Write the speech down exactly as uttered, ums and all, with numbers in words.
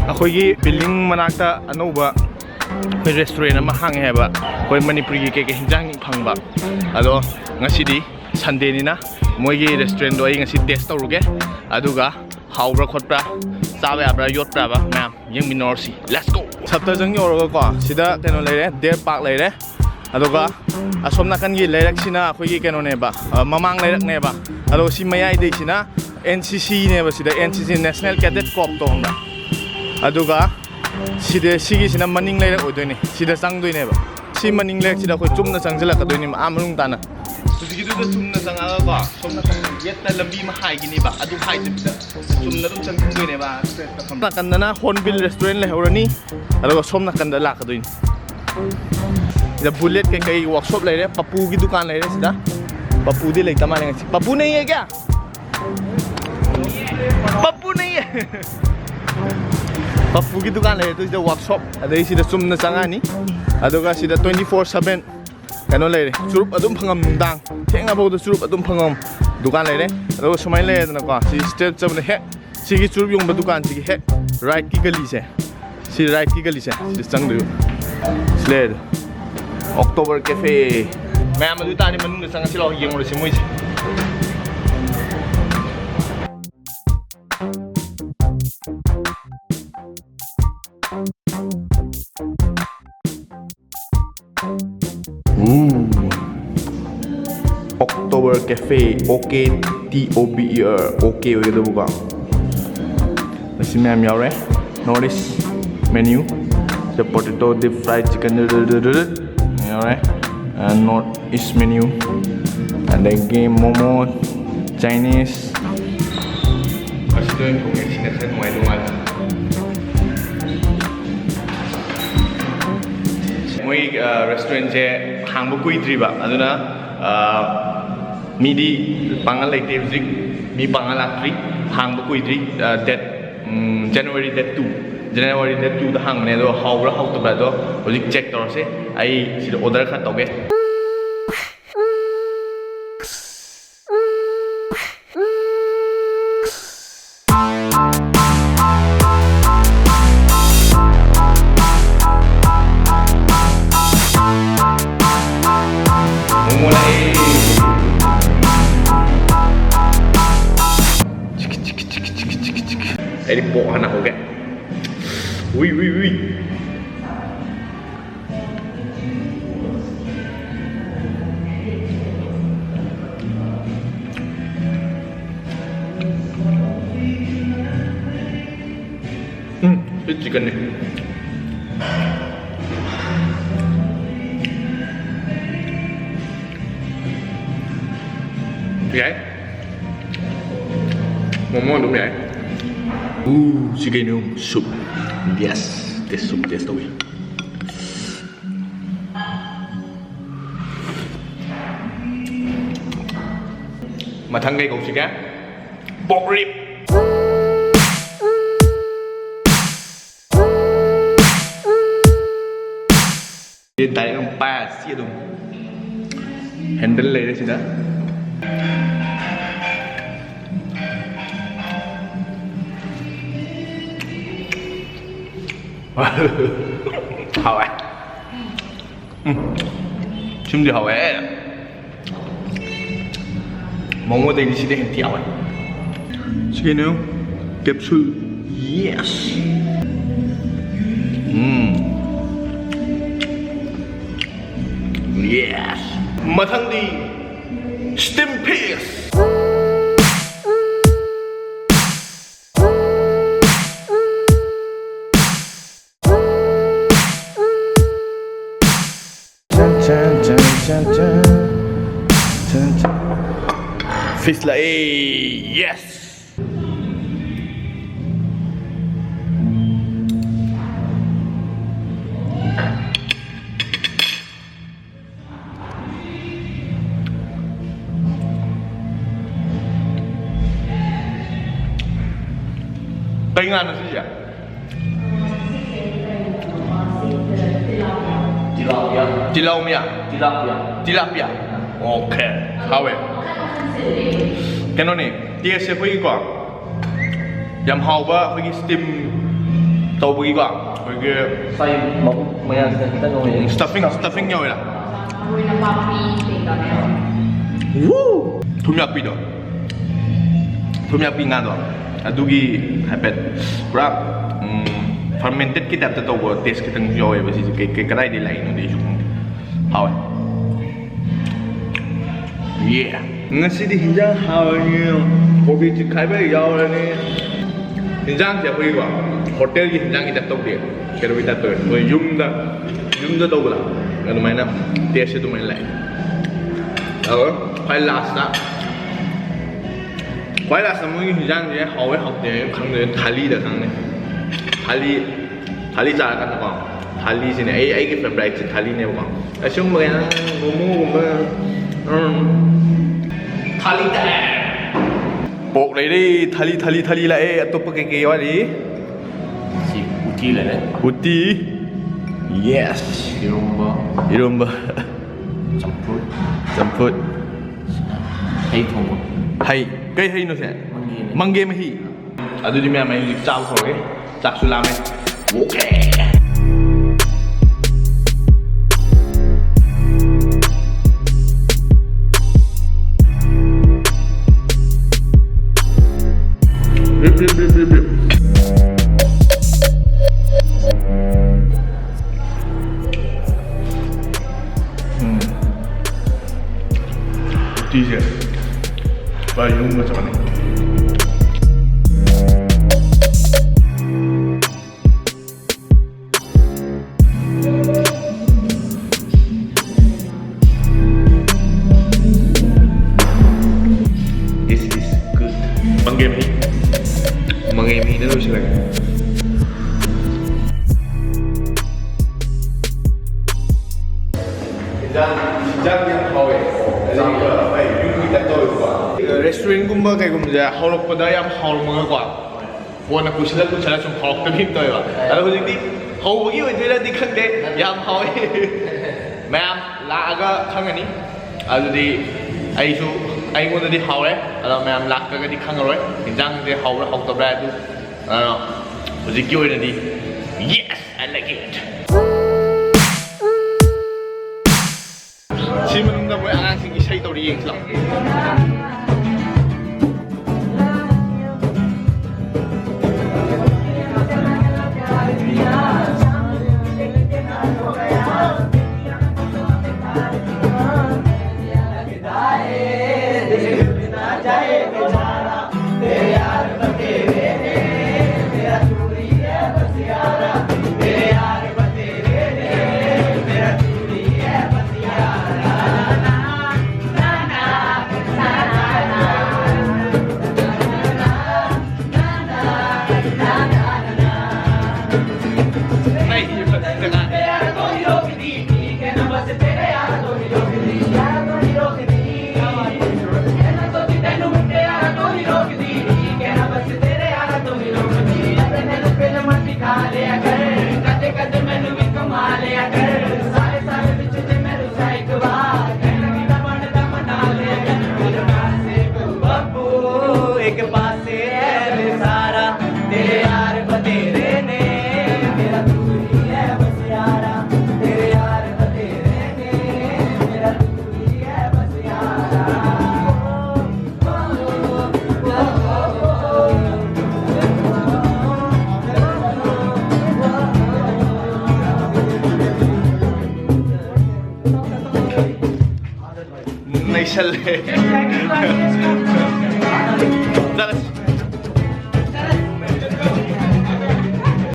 ꯑꯩꯈꯣꯏꯒꯤ ꯕꯤꯜꯗꯤꯡ ꯃꯅꯥꯛꯇ ꯑꯅꯧꯕ ꯑꯩꯈꯣꯏ ꯔꯦꯁꯇꯨꯔꯦꯟ ꯑꯃ ꯍꯥꯡꯉꯦ ꯍꯥꯏꯕ, ꯑꯩꯈꯣꯏ ꯃꯅꯤꯄꯨꯔꯤꯒꯤ ꯀꯩꯀꯩ ꯍꯤꯟꯖꯥꯡ ꯐꯪꯕ꯫ ꯑꯗꯣ ꯉꯁꯤꯗꯤ ꯁꯟꯗꯦꯅꯤꯅ ꯃꯣꯏꯒꯤ ꯔꯦꯁꯇꯨꯔꯦꯟꯗꯣ ꯑꯩ ꯉꯁꯤ ꯇꯦꯁ ꯇꯧꯔꯨꯒꯦ, ꯑꯗꯨꯒ ꯍꯥꯎꯕ꯭ꯔꯥ ꯈꯣꯠꯄ꯭ꯔꯥ, ꯆꯥꯕ ꯌꯥꯕ꯭ꯔꯥ ꯌꯣꯠꯄ꯭ꯔꯥꯕ ꯃꯌꯥꯝ ꯌꯦꯡꯃꯤꯟꯅꯔꯁꯤ꯫ Let's go! ꯁꯞꯇꯖꯪ ꯌꯧꯔꯒꯀꯣ, ꯁꯤꯗ ꯀꯩꯅꯣ ꯂꯩꯔꯦ, ꯗꯤꯌꯔ ꯄꯥꯔꯛ ꯂꯩꯔꯦ, ꯑꯗꯨꯒ ꯑꯁꯣꯝ ꯅꯥꯀꯟꯒꯤ ꯂꯩꯔꯛꯁꯤꯅ ꯑꯩꯈꯣꯏꯒꯤ ꯀꯩꯅꯣꯅꯦꯕ, ꯑ, ꯃꯃꯥꯡ ꯂꯩꯔꯛꯅꯦꯕ꯫ ꯑꯗꯨꯒ ꯁꯤ ꯃꯌꯥꯏꯗꯩꯁꯤꯅ ꯑꯦꯟ ꯁꯤ ꯁꯤꯅꯦꯕ꯫ ꯁꯤꯗ ꯑꯦꯟ ꯁꯤ ꯁꯤ, National Cadet Corps ꯇꯣ ꯈꯪꯕ꯭ꯔꯥ? ꯑꯗꯨꯒ ꯁꯤꯗ, ꯁꯤꯒꯤꯁꯤꯅ ꯃꯅꯤꯡ ꯂꯩꯔꯛ ꯑꯣꯏꯗꯣꯏꯅꯦ, ꯁꯤꯗ ꯆꯪꯗꯣꯏꯅꯦꯕ꯫ ꯁꯤ ꯃꯅꯤꯡ ꯂꯩꯔꯛꯁꯤꯗ ꯑꯩꯈꯣꯏ ꯆꯨꯝꯅ ꯆꯪꯁꯤꯜꯂꯛꯀꯗꯣꯏꯅꯦ ꯑꯥ ꯃꯅꯨꯡ ꯇꯥꯅ꯫ ꯍꯧꯖꯤꯛꯀꯤꯗꯨꯗ ꯆꯨꯝꯅ ꯆꯪꯉꯒꯀꯣ, ꯁꯣꯝ ꯅꯥꯀꯟꯗ ꯌꯦꯠꯇ ꯂꯝꯕꯤ ꯑꯃ ꯍꯥꯏꯒꯅꯦꯕ, ꯑꯗꯨ ꯍꯥꯏꯗꯕꯤꯗ ꯆꯨꯝꯅ ꯑꯗꯨꯝ ꯆꯪꯁꯤꯟꯗꯣꯏꯅꯦꯕ꯫ ꯁꯣꯝ ꯅꯥꯀꯟꯗꯅ ꯍꯣꯔꯟꯕꯤꯜ ꯔꯦꯁꯇꯨꯔꯦꯟ ꯂꯩꯍꯧꯔꯅꯤ, ꯑꯗꯨꯒ ꯁꯣꯝ ꯅꯥꯀꯟꯗ ꯂꯥꯛꯀꯗꯣꯏꯅꯤ꯫ ꯁꯤꯗ ꯕꯨꯂꯦꯠ ꯀꯩꯀꯩ ꯋꯥꯛꯁꯣꯞ ꯂꯩꯔꯦ, ꯄꯞꯄꯨꯒꯤ ꯗꯨꯀꯥꯟ ꯂꯩꯔꯦ ꯁꯤꯗ꯫ ꯄꯞꯄꯨꯗꯤ ꯂꯩꯇ ꯃꯥꯜꯂꯦ ꯉꯁꯤ꯫ ꯄꯞꯄꯨ ꯅꯩꯌꯦ ꯀꯌꯥ? ꯄꯞꯄꯨ ꯅꯩꯌꯦ꯫ ꯄꯞꯄꯨꯒꯤ ꯗꯨꯀꯥꯟ ꯂꯩꯔꯦ ꯑꯗꯨꯏꯁꯤꯗ ꯋꯥꯛꯁꯣꯞ, ꯑꯗꯩ ꯁꯤꯗ ꯆꯨꯝꯅ ꯆꯪꯉꯛꯑꯅꯤ꯫ ꯑꯗꯨꯒ ꯁꯤꯗ twenty four seven ꯀꯩꯅꯣ ꯂꯩꯔꯦ, ꯆꯨꯔꯨꯞ ꯑꯗꯨꯝ ꯐꯪꯉꯝ, ꯅꯨꯡꯗꯥꯡ ꯊꯦꯡꯉꯐꯥꯎꯗ ꯆꯨꯔꯨꯞ ꯑꯗꯨꯝ ꯐꯪꯉꯝ ꯗꯨꯀꯥꯟ ꯂꯩꯔꯦ꯫ ꯑꯗꯨꯒ ꯁꯨꯃꯥꯏꯅ ꯂꯩꯔꯦꯗꯅꯀꯣ, ꯁꯤ ꯁ꯭ꯇꯦꯞ ꯆꯠꯄꯗ ꯍꯦꯛ ꯁꯤꯒꯤ ꯆꯨꯔꯨꯞ ꯌꯣꯟꯕ ꯗꯨꯀꯥꯟꯁꯤꯒꯤ ꯍꯦꯛ ꯔꯥꯏꯠꯀꯤ ꯒꯂꯤꯁꯦ, ꯁꯤ ꯔꯥꯏꯠꯀꯤ ꯒꯂꯤꯁꯦ ꯁꯤꯗ ꯆꯪꯗꯣꯏꯕ꯫ ꯁꯤ ꯂꯩꯔꯦ ꯑꯣꯛꯇꯣꯕꯔ ꯀꯦꯐꯦ꯫ ꯃꯌꯥꯝ ꯑꯗꯨ ꯇꯥꯔꯗꯤ ꯃꯅꯨꯡꯗ ꯆꯪꯉꯁꯤ ꯂꯥꯛꯑꯣ, ꯌꯦꯡꯉꯨꯔꯁꯤ ꯃꯣꯏꯁꯦ꯫ October Cafe, O K T O B E R, OK ꯑꯣꯏꯒꯗꯕꯀꯣ꯫ ꯑꯁꯤ ꯃꯌꯥꯝ ꯌꯥꯎꯔꯦ꯫ North East menu, the potato, deep fried chicken, ꯌꯥꯎꯔꯦ꯫ And North East menu, ꯑꯗꯒꯤ momo, Chinese, ꯑꯁꯤꯗ ꯑꯣꯏꯅ ꯊꯣꯡꯉꯦ꯫ ꯁꯤꯅ ꯈꯔ ꯅꯨꯡꯉꯥꯏꯗꯧ ꯃꯥꯜꯂꯦ꯫ ꯃꯣꯏ, ꯑ, ꯔꯦꯁꯇꯨꯔꯦꯟꯁꯦ ꯍꯥꯡꯕ ꯀꯨꯏꯗ꯭ꯔꯤꯕ, ꯑꯗꯨꯅ, ꯑ, ꯃꯤꯗꯤ ꯄꯥꯡꯒꯜ ꯂꯩꯇꯦ ꯍꯧꯖꯤꯛ꯫ ꯃꯤ ꯄꯥꯡꯒꯜ ꯂꯥꯛꯇ꯭ꯔꯤ꯫ ꯍꯥꯡꯕ ꯀꯨꯏꯗ꯭ꯔꯤ꯫ ꯑ, date, ꯎꯝ, January date two, January date two ꯗ ꯍꯥꯡꯕꯅꯦ꯫ ꯑꯗꯣ ꯍꯥꯎꯕ꯭ꯔꯥ ꯍꯥꯎꯇꯕ꯭ꯔꯥ ꯑꯗꯣ ꯍꯧꯖꯤꯛ check ꯇꯧꯔꯁꯦ꯫ ꯑꯩ ꯁꯤꯗ order ꯈꯔ ꯇꯧꯒꯦ꯫ ꯑꯩꯗꯤ ꯄꯣꯛ ꯍꯥꯟꯅ ꯍꯧꯒꯦ꯫ ꯎꯏ, ꯎꯏ, ꯎꯏ꯫ ꯎꯝ, ꯁꯤ ꯆꯤꯛꯀꯟꯅꯤ꯫ ꯌꯥꯏ꯫ ꯃꯣꯃꯣ ꯑꯗꯨꯝ ꯌꯥꯏ꯫ ꯎ, ꯁꯤ ꯀꯩꯅꯣ? Soup. Yes, test, soup test ꯇꯧꯒꯦ꯫ ꯃꯊꯪ ꯀꯩ ꯀꯧꯁꯤꯒꯦ? Pork rib꯫ ꯁꯤ direct ꯑꯗꯨꯝ ꯄꯥꯏꯔ ꯁꯤ ꯑꯗꯨꯝ handle ꯂꯩꯔꯦ ꯁꯤꯗ꯫ ꯍꯥꯎꯋꯦ꯫ ꯎꯝ꯫ ꯁꯤꯃꯗꯤ ꯍꯥꯎꯋꯦ꯫ ꯃꯣꯃꯣꯗꯩꯗꯤ ꯁꯤꯗ ꯍꯦꯟꯅ ꯊꯤ ꯍꯥꯎꯋꯦ꯫ ꯁꯤ ꯀꯩꯅꯣ? Capsule꯫ Yes꯫ ꯎꯝ꯫ Yes꯫ ꯃꯊꯪꯗꯤ steam fish꯫ Fish ꯂꯥꯛꯑꯦ꯫ Yes꯫ ꯀꯩ ꯉꯥꯅꯣ ꯁꯤꯁꯦ? Tilapia. ꯇꯤꯜꯍꯧꯃꯤꯌꯥ? Tilapia. Tilapia. Okay. ꯍꯥꯎꯋꯦ꯫ ꯀꯩꯅꯣꯅꯦ, taste ꯁꯦ ꯑꯩꯈꯣꯏꯒꯤꯀꯣ, ꯌꯥꯝ ꯍꯥꯎꯕ ꯑꯩꯈꯣꯏꯒꯤ steam ꯇꯧꯕꯒꯤꯀꯣ, ꯑꯩꯈꯣꯏꯒꯤ ꯉꯁꯥꯏ ꯃꯕꯨꯛ ꯃꯌꯥꯁꯤꯗ ꯈꯤꯇꯪ ꯉꯧꯋꯦ꯫ Stuffing, stuffing ꯌꯥꯎꯋꯦ꯫ ꯃꯔꯣꯏ ꯅꯄꯥꯛꯄꯤ ꯀꯩꯀꯥ ꯃꯌꯥꯝ꯫ Woo! ꯊꯨꯝꯌꯥꯛꯄꯤꯗꯣ꯫ ꯊꯨꯝꯌꯥꯛꯄꯤ ꯉꯥꯗꯣ꯫ ꯑꯗꯨꯒꯤ ꯍꯥꯏꯐꯦꯠ ꯄꯨꯔꯥ ꯐꯔꯃꯦꯟꯇꯦꯠꯀꯤ ꯇꯥꯏꯞꯇ ꯇꯧꯕ ꯇꯦꯁ ꯈꯤꯇꯪꯁꯨ ꯌꯥꯎꯋꯦꯕ꯫ ꯁꯤꯁꯦ ꯀꯩ ꯀꯩ ꯀꯗꯥꯏꯗꯒꯤ ꯂꯥꯛꯏꯅꯣꯗꯤ ꯑꯩꯁꯨ ꯈꯪꯗꯦ꯫ ꯍꯥꯎꯋꯦ꯫ ꯌꯦ꯫ ꯉꯁꯤꯗꯤ ꯍꯤꯟꯖꯥꯡ ꯍꯥꯎꯔꯅꯤ꯫ ꯀꯣꯕꯤ ꯆꯤꯛꯈꯥꯏꯕ ꯌꯥꯎꯔꯅꯤ꯫ ꯍꯤꯟꯖꯥꯡꯁꯦ ꯑꯩꯈꯣꯏꯒꯤꯀꯣ, ꯍꯣꯇꯦꯜꯒꯤ ꯍꯤꯟꯖꯥꯡꯒꯤ ꯇꯥꯏꯞ ꯇꯧꯗꯦ꯫ ꯀꯩꯅꯣꯒꯤ ꯇꯥꯏꯞ ꯇꯧꯋꯦ, ꯃꯣꯏ ꯌꯨꯝꯗ, ꯌꯨꯝꯗ ꯇꯧꯕꯗ ꯑꯗꯨꯃꯥꯏꯅ ꯇꯦꯁꯁꯦ ꯑꯗꯨꯃꯥꯏꯅ ꯂꯥꯛꯑꯦ꯫ ꯑꯗꯨꯒ ꯈ꯭ꯋꯥꯏ ꯂꯥꯁꯇ, ꯈ꯭ꯋꯥꯏ ꯂꯥꯁꯇ ꯃꯣꯏꯒꯤ ꯍꯤꯟꯖꯥꯡꯁꯦ ꯍꯥꯎꯋꯦ ꯍꯥꯎꯇꯦ ꯈꯪꯗꯣꯏꯅꯦ ꯊꯥꯂꯤꯗ ꯈꯪꯅꯤ꯫ ꯊꯥꯂꯤ, ꯊꯥꯂꯤ ꯆꯥꯔꯀꯥꯟꯗꯀꯣ, ꯊꯥꯂꯤꯁꯤꯅꯦ ꯑꯩ, ꯑꯩꯒꯤ ꯐꯦꯚꯔꯥꯏꯠꯁꯦ ꯊꯥꯂꯤꯅꯦꯕꯀꯣ꯫ ꯑꯁꯤꯒꯨꯝꯕ ꯀꯩꯅꯣ, ꯃꯣꯃꯣꯒꯨꯝꯕ, ꯎꯝ, ꯊꯥꯂꯤ ꯇꯥꯏ꯫ ꯄꯣꯛ ꯂꯩꯔꯦ, ꯊꯥꯂꯤ, ꯊꯥꯂꯤ, ꯊꯥꯂꯤ ꯂꯥꯛꯑꯦ꯫ ꯑꯇꯣꯞꯄ ꯀꯩꯀꯩ ꯋꯥꯠꯂꯤ? ꯁꯤ ꯎꯇꯤ ꯂꯩꯔꯦ꯫ ꯎꯇꯤ꯫ ꯌꯦꯁ꯫ ꯏꯔꯣꯝꯕ꯫ ꯏꯔꯣꯝꯕ꯫ ꯆꯝꯐꯨꯠ꯫ ꯆꯝꯐꯨꯠ꯫ ꯍꯩ ꯊꯣꯡꯕ꯫ ꯍꯩ꯫ ꯀꯩ ꯍꯩꯅꯣ ꯁꯦ? ꯃꯪꯒꯦꯅꯦ꯫ ꯃꯪꯒꯦ ꯃꯍꯤ꯫ ꯑꯗꯨꯗꯤ ꯃꯌꯥꯝ, ꯑꯩ ꯍꯧꯖꯤꯛ ꯆꯥꯕ ꯍꯧꯔꯒꯦ꯫ ꯆꯥꯛꯁꯨ ꯂꯥꯝꯃꯦ꯫ ꯑꯣꯀꯦ꯫ ꯔꯤꯞ, ꯔꯤꯞ, ꯔꯤꯞ, ꯔꯤꯞ, ꯔꯤꯞ꯫ ꯎꯝ꯫ ꯎꯇꯤꯁꯦ ꯄꯨꯔꯥ ꯌꯨꯝꯒ ꯆꯞ ꯃꯥꯟꯅꯩ꯫ This is good. ꯃꯪꯒꯦ ꯃꯍꯤ꯫ ꯃꯪꯒꯦ ꯃꯍꯤꯗ ꯂꯣꯏꯁꯤꯜꯂꯒꯦ꯫ ꯏꯟꯖꯥꯡ, ꯏꯟꯖꯥꯡꯗꯤ ꯌꯥꯝ ꯍꯥꯎꯋꯦ꯫ ꯑꯗꯒꯤ, ꯍꯣꯏ, ꯌꯨꯝꯒꯤ ꯇꯥꯏꯞ ꯇꯧꯋꯦꯕꯀꯣ꯫ ꯔꯦꯁꯇꯨꯔꯦꯟꯒꯨꯝꯕ ꯀꯩꯒꯨꯝꯕꯁꯦ ꯍꯧꯔꯛꯄꯗ ꯌꯥꯝ ꯍꯥꯎꯔꯝꯃꯒꯀꯣ, ꯀꯣꯟꯅ ꯀꯨꯏꯁꯜꯂ ꯀꯨꯏꯁꯜꯂ ꯁꯨꯝ ꯍꯥꯎꯔꯛꯇꯕꯤ ꯑꯃ ꯇꯧꯋꯦꯕ꯫ ꯑꯗꯣ ꯍꯧꯖꯤꯛꯇꯤ ꯍꯧꯕꯒꯤ ꯑꯣꯏꯗꯣꯏꯔꯗꯤ ꯈꯪꯗꯦ, ꯌꯥꯝ ꯍꯥꯎꯋꯦ꯫ ꯃꯌꯥꯝ ꯂꯥꯛꯑꯒ ꯈꯪꯉꯅꯤ꯫ ꯑꯗꯨꯗꯤ ꯑꯩꯁꯨ, ꯑꯩꯉꯣꯟꯗꯗꯤ ꯍꯥꯎꯔꯦ, ꯑꯗꯣ ꯃꯌꯥꯝ ꯂꯥꯛꯇ꯭ꯔꯒꯗꯤ ꯈꯪꯉꯔꯣꯏ ꯏꯟꯖꯥꯡꯁꯦ ꯍꯥꯎꯕ꯭ꯔꯥ ꯍꯥꯎꯇꯕ꯭ꯔꯥ ꯍꯥꯏꯗꯨ꯫ ꯑꯗꯣ ꯍꯧꯖꯤꯛꯀꯤ ꯑꯣꯏꯅꯗꯤ, yes, I like it. ꯁꯤ ꯃꯅꯨꯡꯗ ꯃꯣꯏ ꯑꯉꯥꯡꯁꯤꯡ ꯏꯁꯩ ꯇꯧꯔꯤ, ꯌꯦꯡꯁꯤ ꯂꯥꯛꯑꯣ꯫ ꯅꯩꯁꯜꯂꯦ꯫